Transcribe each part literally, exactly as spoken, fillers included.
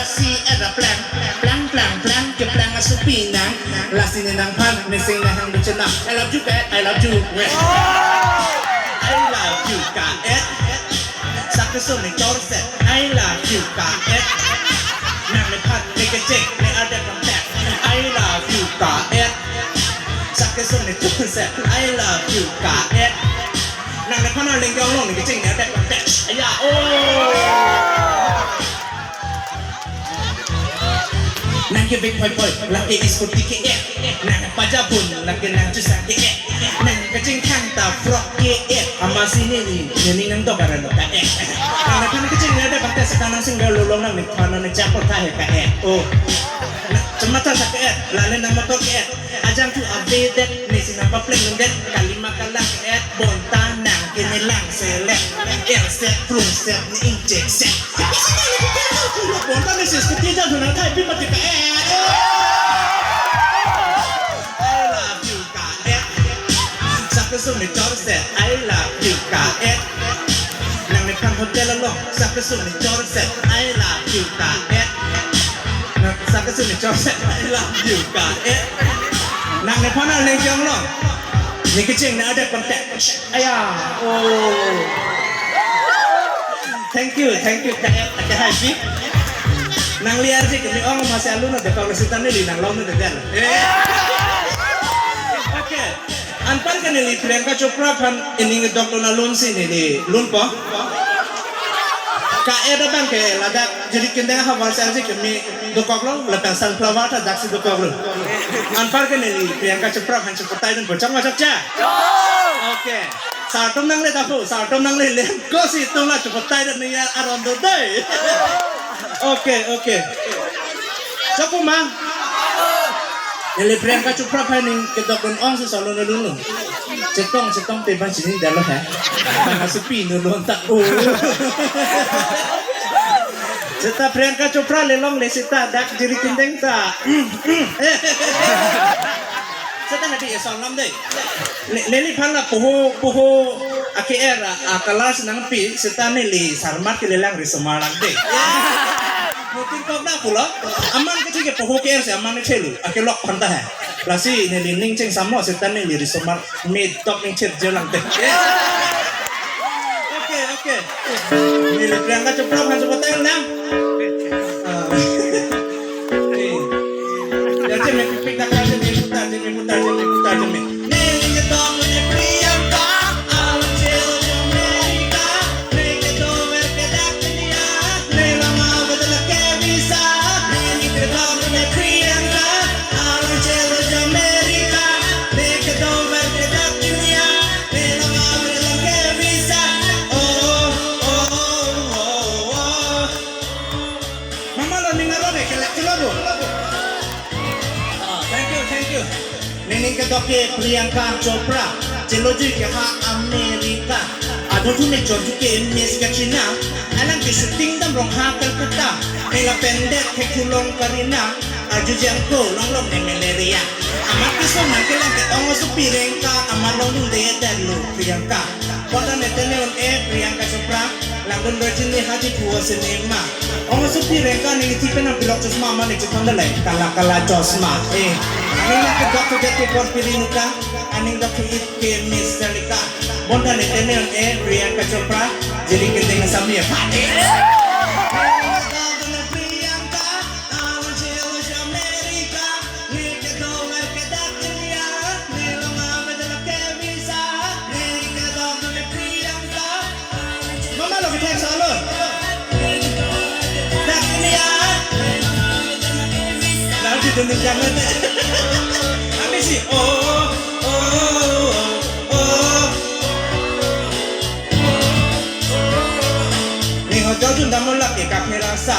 Si era plang, plang, plang, plang, keplang asopi nang. Lasi ne nangphan, ne sing nahang duchenap. I love you, Ka-et, I love you. I love you, Ka-et. Sak keso ne chorset. I love you, Ka-et. Nangliphan, ne kecheng, ne adek pangpet. I love you, Ka-et. Sak keso ne chorset. I love you, Ka-et. Nangliphan arleng ke-onglong, ne kecheng, ne adek pangpet. Aya, oh. Nang kevek phoi phoi, lake scooty ke-et. Nang pajabun, lake nang chusa ke-et. Nang kachingthang ta frock ke-et. Amatsi neli, neli nang dok aran lo Ka-et. Nang nang kaching neli ada bangke sekarang sing lo long nangliphan nang chapot tha he Ka-et. Oh. Nang chemata sa ke-et, lale nang motor ke-et. Ajang tu avedet, nesi nang papleng lungdet, kalima kalang ke-et, bonta nang kene lang selet. Erset, prungset, ne ingchekset. Bonta ne sis ketiga tu nang thai pi mati Ka-et. I love you, Ka-et. Sak keso ne chorset, I love you, Ka-et. Nangliphan hotel along, sak keso ne chorset, I love you, Ka-et. Nang sak keso ne chorset, I love you, Ka-et. Nangliphan arleng ke-onglong, ne kecheng, ne adek pangpet. Aya, oh. Thank you, thank you, Ka-et, Ka-et, hai pi. Nangli arje keme-ong amatsi alun na dekor sita neli nanglong ne dek. Eh. Okay. Anpar ke neli Priyanka Chopra aphan ining dokdun alun si neli lunpo. Ka-et abang ke ladak Jirikindeng ahavar si arje keme dokoklo, lapen sunflower ta daksi dokoklo. Anpar ke neli Priyanka Chopra aphan chepathaidunpo, chok ma chokche? Okay. Sar atum nangle ta pu, sar atum nangle le, kosi atum la chepathaidun ne ya aron do dei. Okay, okay. Chok ma. Neli Priyanka Chopra aphan ining kedokdun ong si solo ne lunlo. Chetong, chetong te bang chini dalo he. Bang asopi nulon ta, oh. Seta Priyanka Chopra le longle seta dak Jirikindeng ta. Seta hadi eson lam dei. Ne-, neliphan la poho, poho ake-er a, a colors nangpi seta neli sarmat ke lelang risomar lang dei. Mutin kok na pulo. Aman kecil ke poho ke-er si aman ne chelu. Akelok aphan ta he. Lasi neli ning chengsamlo seta neli risomar medok ning chirje lang dei. Okay, okay. Neli Priyanka Chopra aphan chepathaidun nang. Ah. Eh. Ya, je me pipik dak je me putar, je me putar, je me putar, je me. Neli ketok ne Priyanka, awan chelo jo America. Mama lo ning aron e kelek chelo bo. Ah, thank you, thank you. Nening kedok ke Priyanka Chopra, chelojui ke ha America. Adothu ne chonju ke Miss Kachina, alang ke shooting dam rong ha Calcutta. Nela pendet ke kulong Karina, arju jangko longlong ne malaria. Amat keso nang kelang ke ong asopi rengka, amat longdunde detlo Priyanka. Bonta ne tene un-e Priyanka Chopra, langdun do chini hadi puo cinema. Ong asopi rengka ne iti penang pilok chosma mane chithon dalai, kala kala chosma. Eh, aning nang kedok kedet ke Pon Piri Nuka, aning dok ke-it ke Miss Kalika. Bonta ne tene un-e Priyanka Chopra, Jirikindeng asami ya. Pati. Priyanka, I want you to America. Mama lo kita solo. Dak India. Lalu di dunia jangan. Kami sih. Oh, oh, oh, oh. Ni ho jodun damulak ke kak ni rasa.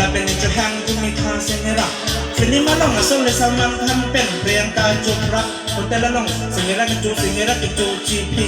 Lapen ni chehang tu mitha sengera. Film along asol le Salman Khan pen Priyanka Chopra. Hotel along sengera kecho, sengera kecho chiphi.